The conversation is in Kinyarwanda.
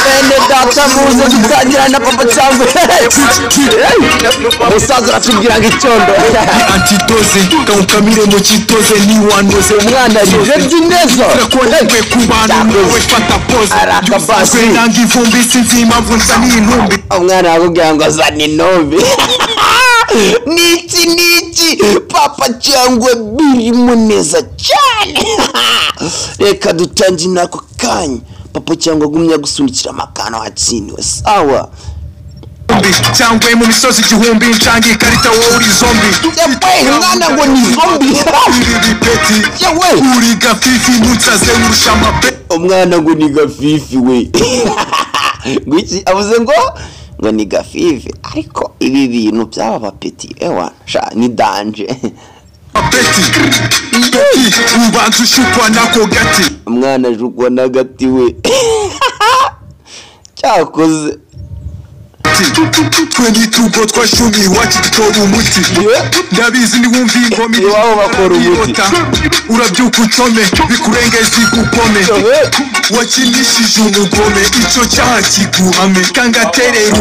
Bene data, muze dutangira na Papa Cyangwe. Umusaza aratubwira ngo icyondo. Antitoze kawukamire mu kitoze niwanoze. Umwana ari neza. Kwe ku bantu nawe fata pose. Arakabasi. Nanga ivumbi, sinzi impamvu nsa n'intumbi. Umwana arakubwira ngo azana intumbi. Niki niki, Papa Cyangwe birimo neza cyane. Reka dutangire n'ako kanya. Papa Cyangwe agumya gusunikira amakano watsindiwe, sawa. Cyangwa mu misozi igihumbi ncanga ikarita, wowe uri zombie. Yewe, umwana ngo ni zombie. Iri peti. Yewe. Uri gafifi, ntunsaze, urusha amape. Umwana ngo ni gafifi we. Ngo iki? Avuze ngo ni gafifi, ariko ibi bintu by'aba bapeti, ewa sha, ni danger. Peti peti, ubanza ushukwa nako gati. Umwana ajukwa n'agati we, cyakoze. Twe ntitugo twashumi, iwacu dutora umuti. Ndabizi niwumva ingoma. Iwabo bakora umuti. Urabyuka ucome bikurengeza igukome. Wakinishije umugome, icyo cyaha kiguhame kangaterera.